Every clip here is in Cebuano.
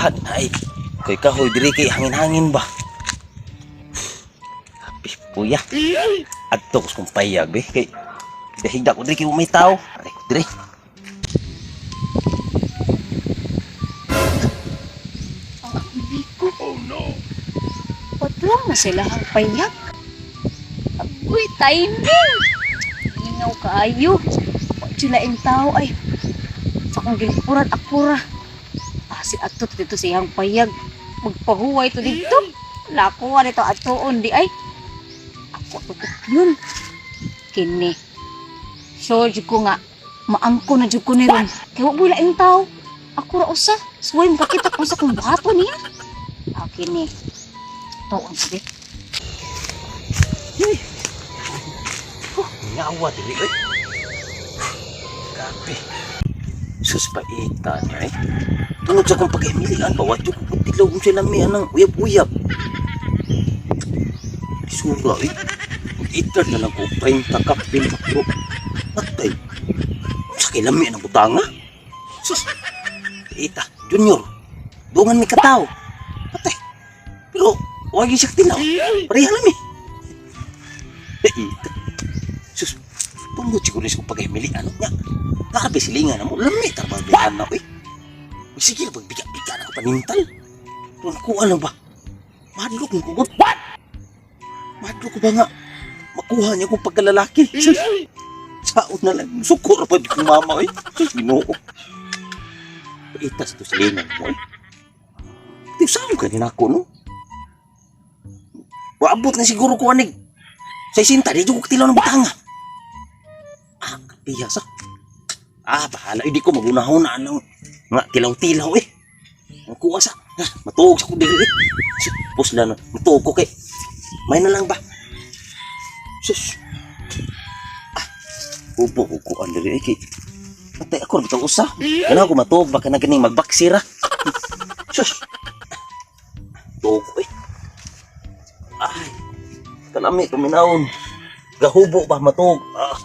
Dahan ay. Kay kahoy diri kay hangin-hangin ba. Happy puya. Adto ko sa kong payag be kay dahigda ko diri kay may tao. Ay, diri. Ang amigo. Oh no. Patlang na sila ang payag. Agoy, timing! Lingaw kaayo. Wa sila ang tao ay. Sa akong gilikuran, akura. Ah, si Atot dito sa iyang payag. Magpahuway to dito. Lakuha nito atoon di ay. Ako to yun. Kini. Sure jud ko nga. Maangko na jud ko ni ron. Kay wa bula ang tao. Ako ra usa. Suway makakita kung sa kong buhaton niya. Ah, kini. Tuon sabi. Ngawa diri oy. Grabe. Sus paita niya eh. Tungod sa kong pagkahimilian ba, wadyo ko pagtilaw kung sila may anang uyab-uyab. Sura eh. Itar na lang ko, 30 kapil makro. Patay. Sa kay lami ang butanga? Sus. Ita, Junior. Dungan mi kataw. Patay. Pero, wag yung siya tilaw. Pareha lami. Eh, ita. Sus, tungod siguro sa kong pagkahimilian. Nga, nakabi silingan na mo. Lami, tarbabihan na, uy. Uy, sige, pagbiga-biga na ko panintal. Kung kuha lang ba? Madlok mo kugod. What? Madlok ko ba nga? Makuha niya kong pagkalalaki. Sus, saon na lang. Suko ra pa di kong mama, uy. Sus, ginoo. Itas to silingan mo, uy. Di, saan ka din ako, no? Waabot na siguro ko anig. Sa isinta, di ko tilaw ng butanga. Ah, piyasa. Ah, bahala. Hindi ko magunahon na anong nga tilaw-tilaw eh. Ang kuha sa, ah, matuog sa ko diri eh. Sus, pusla na, matuog ko kay. May na lang ba? Sus. Ah, upo ko kuan diri eh kay. Patay ako ra bitong usa. Kana ako matuog baka na ganing magbaksira. Sus. Tuog ko eh. Ay, kalami tuminawon. Gahubo ba matuog? Ah.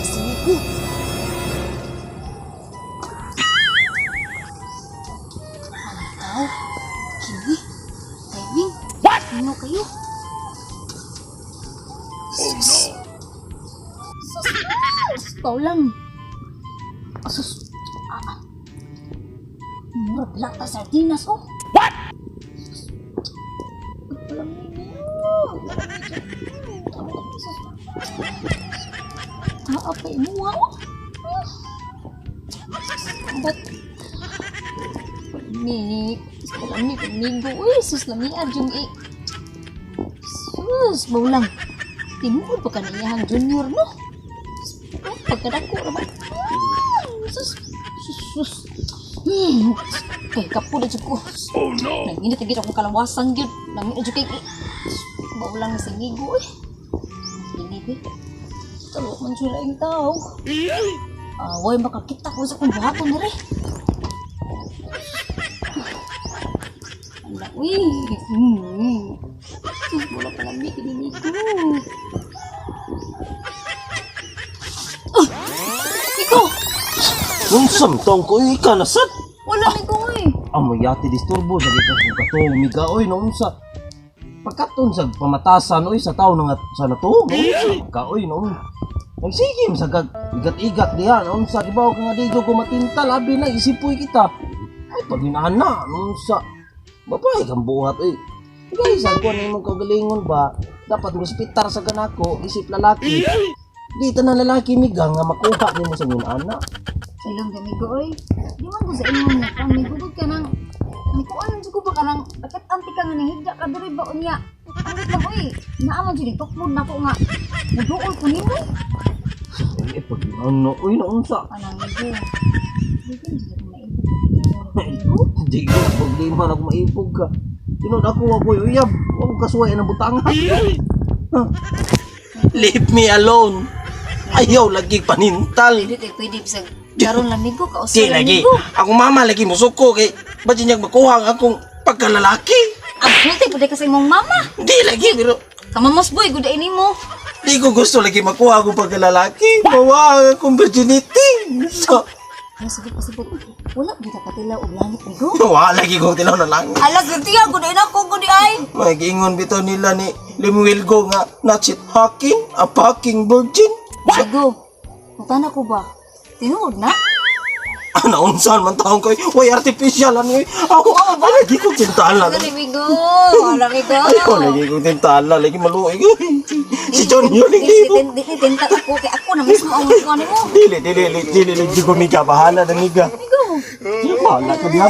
Sigo. Ang tao. Kini. Timing. What? Ano kayo? Oh no. Sus. Sus, tao lang. Sus. Ah, ah. Murag lata sardinas oh. What? Ah, apa mo oh. But ni lami migo uy sus lami adjung i sus bawlang tinuod pa ka na iyang junior no. Oh, pagkadako ra ba. Ah, sus sus sus kay kapo na jud ko. Oh no, nanginit gyud akong kalawasan gyud nangin jud kay bawlang si migo eh. Ini eh talo man sila yung tao. Ah, way makakita ko sa kong buhaton na rin. Ala, uy. Sus, wala pa lang may kininig ko. Ah! Ikaw! Nung samtong ko, ika na sad. Wala may ko eh. Amoy yati disturbo sa kita kung kato umiga oy no unsa. Pagkaton sa pamatasan oy sa tao nga sa nato no unsa ka oy no. Nagsigim sa kag igat-igat diha no unsa di ba ka nga di ko matintal abi na isipoy kita. Ay pag inana no unsa. Babae kang buhat oy. Guys, ang kuan imong kagalingon ba dapat respektar sa ganako isip lalaki. Di tanan lalaki miga nga makuha nimo sa inana. Silang gamigo oy. Di man ko sa ingon nga kang migugod ka ng mikuan jud ko ba ka ng bakit anti ka nga nangigda ka diri ba unya. Ang lang oy. Naa man jud tukmod nako nga muduol ko nimo. Eh pag inana oy no unsa. Anang migo. Di jud ko maipog. Di ko problema na kung maipog ka. Tinod ako ako'y uyab. Huwag ko kasuway ng butanga. Leave me alone. Ayaw lagi panintal. Dili tayo pwede bisag karon lamigo ka Di usa lagi. lamigo. Akong mama lagi musuko kay ba niya makuha ang akong pagkalalaki. Abot pwede ka sa imong mama. Di lagi pero Kamamos boy, gud ini mo. di ko gusto lagi makuha akong pagkalalaki. Mawa ang akong virginity. So, Ano sige pasibot. Wala gid ka katilaw og langit migo. wala lagi ko tilaw na lang. Ala gud gud na ako gud ay. Magiingon bitaw nila ni Lemuel Go nga not shit hacking, a fucking virgin. Migo. Mutana ko ba? Tinuod na? Ah, naunsan man taong ko. Way artificial ano eh. Ako, ah, lagi ko tintala. Dali migo. Wala migo. Ay, lagi ko tintala. Lagi maluoy ko. Si John yun, lagi ko. Dili tinta ako kay ako na mismo ang kuha nimo. Dili, dili, dili, dili, dili ko miga. Bahala na miga. Migo. Bahala ka diya.